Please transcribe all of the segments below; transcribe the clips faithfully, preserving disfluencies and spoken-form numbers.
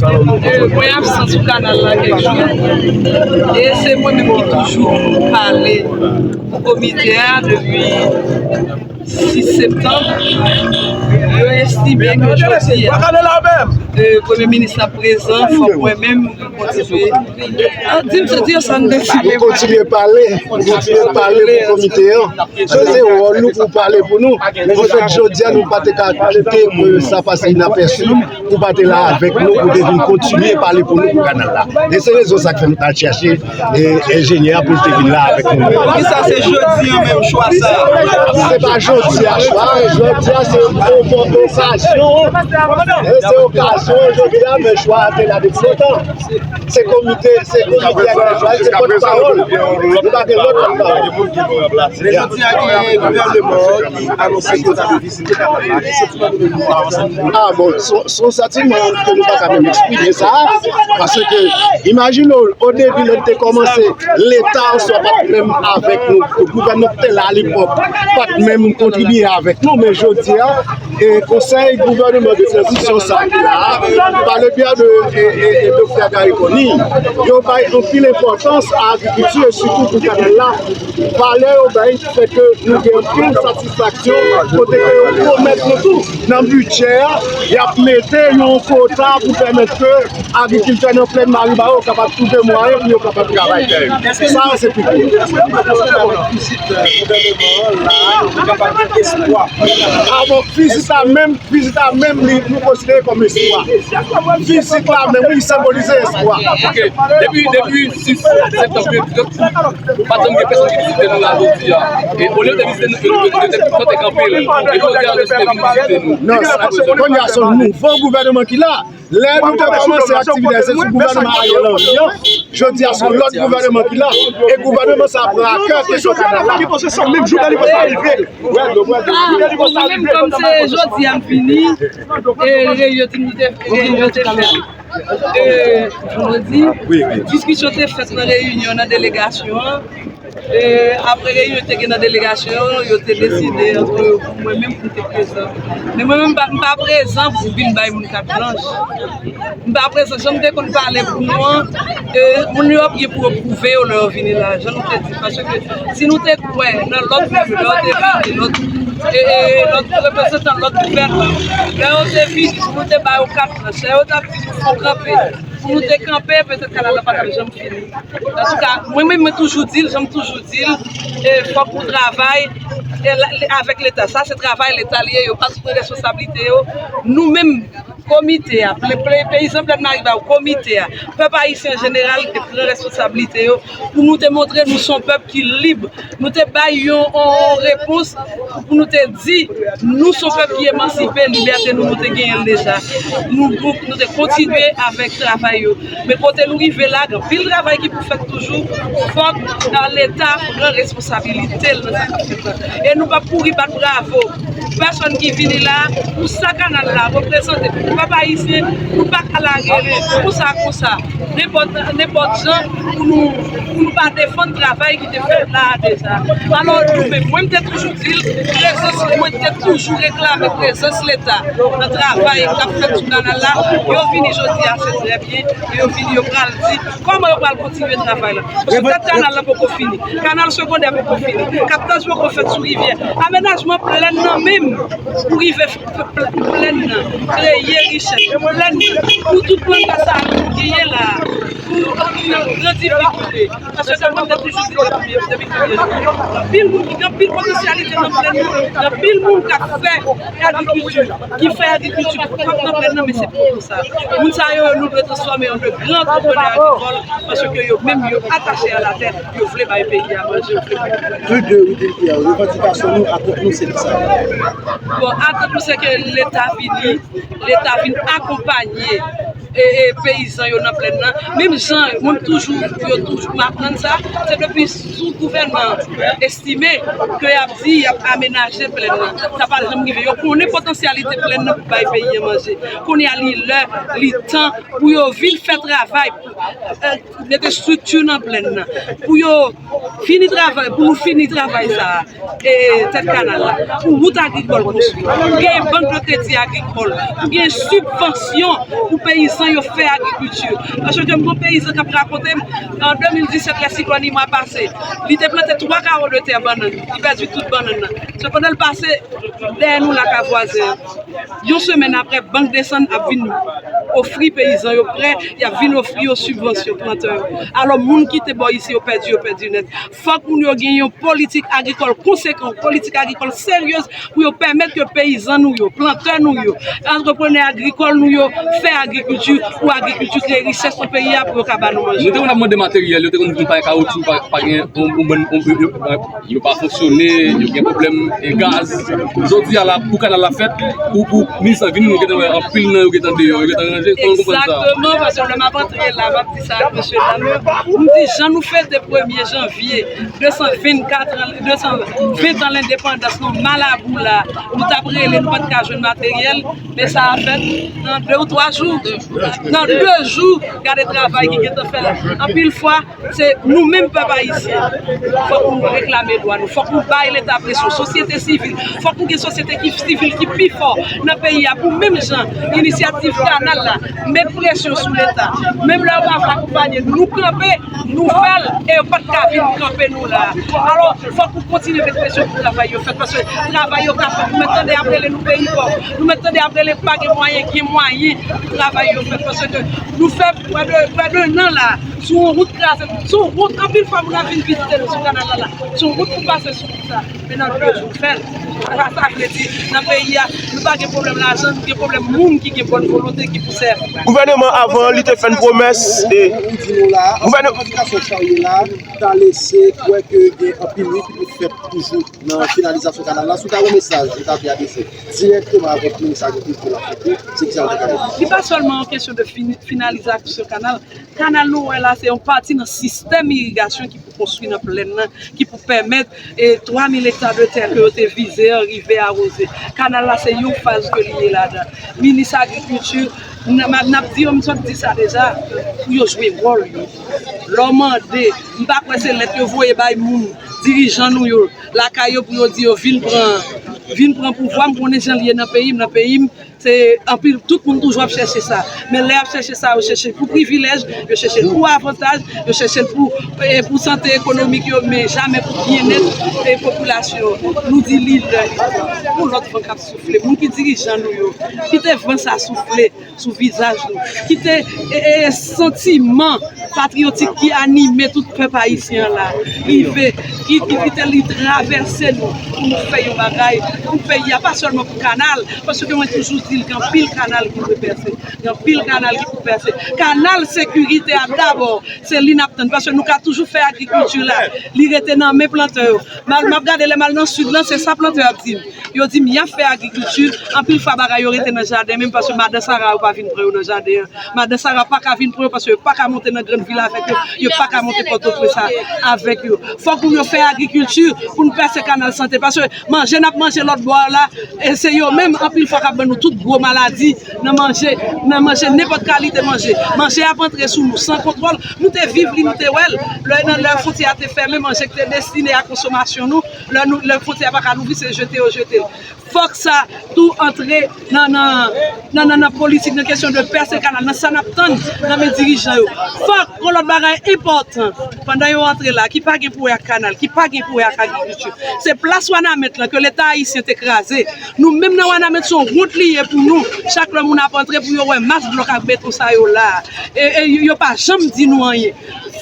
E, mwen absan sou kanal la kèk jou. E se mwen menm ki toujou pale pou komite a depi sis septanm. Yo estime ke jodi a, e, Premye Minis la prezan, fòk mwen menm mwen kontinye. Ah, di m, se di yo sa n deside. Pou kontinye pale, pou kontinye pale pou komite an. Se wòl nou pou pale pou nou. Anfèt, jodi a, nou pa te ka kite, e, sa pase inapèsi. Ou pa te la avèk nou, ou te vin kontinye pale pou nou pou kanal la. E se rezon sa k fè m t al chèche, e, enjenyè a pou l te vin la avèk nou. Poukisa se jodi a menm chwa sa a? Se pa jodi a chwa, jodi a se o-, okazyon. E se okazyon, jodi a, men chwa a te la depi lontan. Se komite, se komite a ki fè chwa, se pòtpawòl. Nou pa gen lòt pòtpawòl. Men jodi a, gen gouvèneman ki anonse ke yo ta dwe vizite kanal la. Ki santiman nou gen pou avanse? Ah, bon, se, se yon santiman ke nou pa ka menm eksprime sa, paske, imajine w, o debi, lè n te kòmanse, Leta answa pa t menm avèk nou. Gouvènman ki te la alepòk pa t menm kontribye avèk nou, men jodi a, e konsèy gouvèneman de tranzisyon sa ki la, pa le byen de, e, e, e doktè Garry Conille, yo bay anpil enpòtans a agrikilti, e sitou pou kanal la. Valè yo bay fè ke nou gen anpil satisfaksyon, kote ke yo pwomèt nou tou, nan bidjè a, y ap mete yon kota pou pèmèt ke agrikiltè nan plèn Maribawou kapab twouve mwayen pou yo kapab travay tè yo. Sa a se pi gwo. Vizit, e, gouvèneman an la, nou kapab gen espwa. Ah bon, vizit la menm, vizit la menm, li, nou konsidere kòm espwa. Vizit la menm, wi, senbolize espwa. Ok. Depi, depi sis septanm de mil disèt, pa janm gen pèsonn ki vizite nou la jodi a. E olye yo te vizite nou, yo, yo, yo te, yo te kanpe l. E jodi a, yo te vin vizite nou. Non, sa, kounye a se yon nouvo gouvèneman ki la. Lè nou te kòmanse aktivite, se sou gouvènman Ariel Henry an. Jodi a, se yon lòt gouvèneman ki la. E gouvèneman sa a pran a kè kesyon kanal la. Ah, mwen menm, kòm se jodi a m vini, e reyinyon te, reyinyon te fèt, e, vandredi, diskisyon te fèt nan reyinyon, nan delegasyon an. E, apre reyinyon te gen nan delegasyon, yo te deside, antre yo, pou mwen menm, pou m te prezan. Men mwen menm, m pa, m pa prezan pou vin bay moun kat blanch. M pa prezan, jan m te konn pale pou nou an, e, moun yo ap gen pou yo pwouve yo lè yo vini la, jan nou te di, paske si nou te kwè nan lòt moun yo, lè yo te vini, lòt, e, e, lòt reprezantan lòt gouvènman, lè yo te vini, si nou te ba yo kat blanch, lè yo t ap di nou fò kanpe, pou nou te kanpe, petèt kanal la pa t ap janm fini. Antouka, mwen menm, mwen toujou di l, jan m toujou di l, e, fòk nou travay, e, la, avèk Leta. Sa se travay Leta li ye, yo pa sou pran responsablite yo. Nou menm, komite a, ple-, ple-, peyizan Plèn Maribawou, komite a, pèp ayisyen an jeneral te pran responsablite yo pou nou te montre nou se yon pèp ki lib. Nou te bay yon, yon, yon repons pou nou te di, nou se yon pèp ki emansipe, libète nou, nou te genyen l deja. Nou, nou, nou te kontinye avèk travay yo. Men kote nou rive la, gen anpil travay ki pou fèt toujou. Fòk, a, Leta pran responsabilite l nan sa k ap fèt la. E nou p ap kouri bat bravo pou pèsonn ki vini la, pou sa kanal la reprezante pou pèp ayisyen. Nou pa ka lage konsa, konsa, nenpòt, nenpòt jan pou nou, pou nou pa defann travay ki te fèt la a deja. Alò, nou menm, mwen, m te toujou di l, prezans, mwen te toujou reklame prezans Leta nan travay k ap fèt sou kanal la. Yo vini jodi a, se trè byen. Yo vini, yo pral di kòman yo pral kontinye travay la. Paske tèt kanal la poko fini. Kanal segondè poko fini. Kaptaj poko fèt sou rivyè. Amenajman plèn nan menm pou rive plèn nan, kreye richès, plèn nan, pou tout planta sa a nou genyen la, pou, pou gran difikilte. Paske sa mwen te toujou di depi, depi premye jou. Gen anpil moun ki gen anpil potansyalite nan plèn nan, gen anpil moun k ap fè agrikilti, ki fè agrikilti pwòp nan plèn nan, men se poko sa. Moun sa yo, nou dwe transfòme yo an de gran antreprenè agrikòl, paske yo menm, yo atache a latè, yo vle bay peyi a manje, yo vle bay peyi a. Tou de, wi, wi, wi, revandikasyon nou, atant nou, se kisa? Bon, atant nou, se ke Leta vini, Leta vin akonpanye, e, e, peyizan yo nan plèn nan. Menm jan moun toujou, yo toujou, m aprann sa, se depi sou gouvènman Estimé ke y ap di y ap amenaje plèn nan. Sa pa janm rive. Yo konnen potansyalite plèn nan pou bay peyi a manje. Kounye a, li lè, li tan pou yo vin fè travay. eh, mete estrikti nan plèn nan, pou yo fini travay, pou nou fini travay sa a, e, tèt kanal la, pou wout agrikòl konstwi, pou genyen bank de kredi agrikòl, pou genyen sibvansyon pou peyizan yo fè agrikilti. Paske m gon peyizan k ap rakonte m, an de mil disèt, lè siklòn Irma pase, li te plante twa kawo de tè bannann, li pèdi tout bannann nan. Sepandan, l pase dèyè nou lakay vwazen an. Yon semèn apre, bank desann ap vin ofri peyizan yo prè, y ap vin ofri yo sibvansyon plantè yo. Alò, moun ki te bò isi yo pèdi, yo pèdi nèt. Fòk moun yo gen yon politik agrikòl konsekan, politik agrikòl seryez pou yo pèmèt ke peyizan nou yo, plantè nou yo, antreprenè agrikòl nou yo fè agrikilti pou agrikilti kreye richès nan peyi a pou yo ka ba nou manje. Nou te konn ap mande materyèl, yo te konn di nou pa gen kawotchou, pa, pa gen yon, yon, yon, yon, yo pa fonksyone, yo gen pwoblèm e gaz. Jodi a la, pou kanal la fèt, pou, pou minis lan vini, nou gentan wè anpil nan yo gentan deyò, yo gentan ranje. Kòman w konprann sa? Egzakteman, paske lè m ap antre la, m ap di sa ak mesye dam yo, m di jan nou fete premye janvye, de san vennkat an, de san ven an lendepandans nou, Malabou la, nou t ap rele, nou pa t ka jwenn materyèl, men sa a fèt nan de ou twa jou, nan de jou, gade travay ki gentan fèt la. Anpil fwa, se nou menm pèp ayisyen, fòk nou reklame dwa nou, fòk nou bay Leta presyon, sosyete sivil, fòk nou gen sosyete ki sivil ki pi fò nan peyi a pou menm jan inisyativ kanal la met presyon sou Leta. Menm lè yo pa vle akonpanye nou, nou kanpe, nou fè l, e yo pa t ka vin kanpe nou la. Alò, fòk nou kontinye met presyon pou travay yo fèt, paske travay yo ka fèt. Nou mèt tande y ap rele nou peyi pòv, nou mèt tande y ap rele pa gen mwayen, gen mwayen pou travay yo fèt, paske nou fè prè de, prè de nan la, sou yon wout kraze, sou yon wout, anpil fwa moun ap vin vizite nou sou kanal la la, sou yon wout pou pase sou wout sa, men nan de jou fè l. Sa, sa vle di, nan peyi a, nou pa gen pwoblèm lajan, nou gen pwoblèm moun ki gen bòn volonte, ki pou sèvi. Gouvènman avan li te fè n pwomès, e, gouvènman, revandikasyon sa yo la, ta lese kwè ke gen anpil ri ki pou fèt toujou nan finalizasyon kanal la. Si w ta gen yon mesaj ou ta vle adrese dirèkteman avèk minis agrikilti la, se kisa w ta ka di? Li pa sèlman yon kesyon de fini, finalizasyon kanal. Kanal nou wè la, se yon pati nan sistèm irigasyon ki pou konstwi nan plèn nan, ki pou pèmèt, e, twa mil ekta de tè ke yo te vize an rive awoze. Kanal la, se yon faz ke li ye ladan. Minis agrikilti, n, n ap di yo, m sot di sa deja, pou yo jwe wòl yo. Lè w mande, m pa kwè se lèt yo voye bay moun, dirijan nou yo, lakay yo pou yo di yo vin pran, vin pran pouvwa, m konnen jan l ye nan peyi m, nan peyi m, se anpil, tout moun toujou ap chèche sa. Men lè y ap chèche sa, yo chèche l pou privilèj, yo chèche l pou avantaj, yo chèche l pou, e, pou sante ekonomik yo, men jamè pou byennèt, e, popilasyon. Nou di lidè, pou lòt van k ap soufle, moun ki dirijan nou yo, kite van sa soufle sou vizaj nou, kite, e, e, santiman patriyotik ki anime tout pèp ayisyen an la rive, ki, ki kite li travèse nou pou nou fè yon bagay pou peyi a, pa sèlman pou kanal, paske mwen toujou di l, gen anpil kanal ki dwe pèse, gen anpil kanal ki pou pèse. Kanal sekirite a dabò, se li n ap tann, paske nou ka toujou fè agrikilti la, li rete nan men plantè yo. M al, m ap gade lè m al nan sid lan, se sa plantè yo ap di m. Yo di m y ap fè agrikilti, anpil fwa bagay yo rete nan jaden menm, paske madan Sara yo pa vin pran yo nan jaden an. Madan Sara pa ka vin pran yo paske yo pa ka monte nan grann vil avèk yo, yo pa ka monte Pòtoprens a, avèk yo. Fòk pou yo fè agrikilti, pou n pèse kanal sante, paske manje n ap manje lòt bò a la, e se yo menm anpil fwa k ap ban nou tout gwo maladi nan manje, nan manje, nenpòt kalite manje. Manje ap antre sou nou san kontwòl. Nou te viv li, nou te wè l. Lè, nan lè fwontyè a te fèmen, manje ki te destine a konsomasyon nou, lè nou, lè fwontyè a pa ka louvri, se jete yo jete l. Fòk sa tou antre nan, nan, nan, nan, nan politik, nan kesyon de pèse kanal, nan sa n ap tann nan men dirijan yo. Fòk yon lòt bagay enpòtan, pandan yo antre la, ki pa gen pou wè ak kanal, ki pa gen pou wè ak agrikilti, se plas Wanament lan ke Leta ayisyen te kraze. Nou menm nan Wanament, se yon wont li ye pou nou. Chak lè moun ap antre pou yo wè mas blòk ak beton sa yo la. E, e yo pa janm di nou anyen.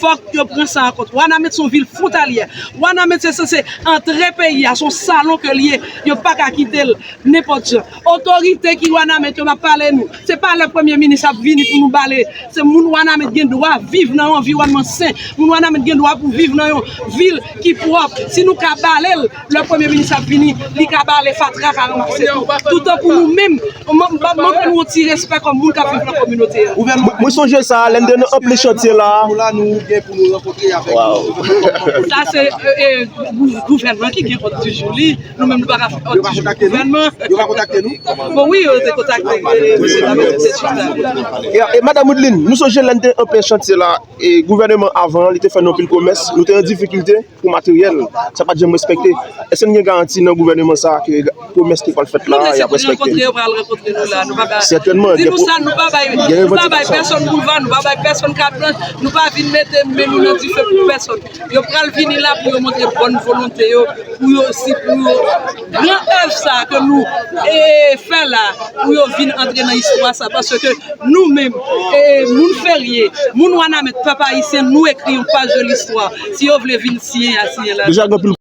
Fòk yo pran sa an kont. Wanament se yon vil fwontalyè. Wanament se sanse antre peyi a, se yon salon ke l ye. Yo pa ka kite l nenpòt jan. Otorite ki Wanament yo, m ap pale nou. Se pa lè premye minis ap vini pou nou bale. Se moun Wanament gen dwa viv nan yon anviwònman sen. Moun Wanament gen dwa pou viv nan yon vil ki pwòp. Si nou ka bale l, lè premye minis ap vini, li ka bale fatra, ka ranmase tou. Toutan pou nou menm, m, m, m ap montre nou yon ti respè kòm moun k ap viv nan kominote a. Mwen, mwen sonje sa, lè n te nan anplis chantye la, Pou nou rankontre avèk Waw. Sa se e, e, gou- gouvènman ki gen òd di jou li. Nou menm nou pa ka fè òd di jou gouvènman. Yo pa kontakte nou? Bon, wi, yo te kontakte e, mesye dam yo te chita. E, e, Madam Wideline, nou sonje lè n te an plen chantye la, e gouvènman avan an, li te fè nou anpil pwomès, nou te an difikilte pou materyèl, sa pa t janm respekte. Èske n gen garanti nan gouvènman sa a ke pwomès ki pral fèt la, y ap respekte l? Sètènman, di nou sa, nou pa bay, nou pa bay pèsonn boulva, nou pa bay pèsonn kat blanch, nou pa vin mete men nou nan dife pou pèsonn. Yo pral vini la pou yo montre bòn volonte yo, pou yo si, pou yo gran èv sa ke nou e, fè la, pou yo vin antre nan istwa sa, paske nou menm, e, moun Ferye, moun Wanament, pèp ayisyen, nou ekri yon paj de listwa. Si yo vle vin siyen a, siyen la. Deja gen anpil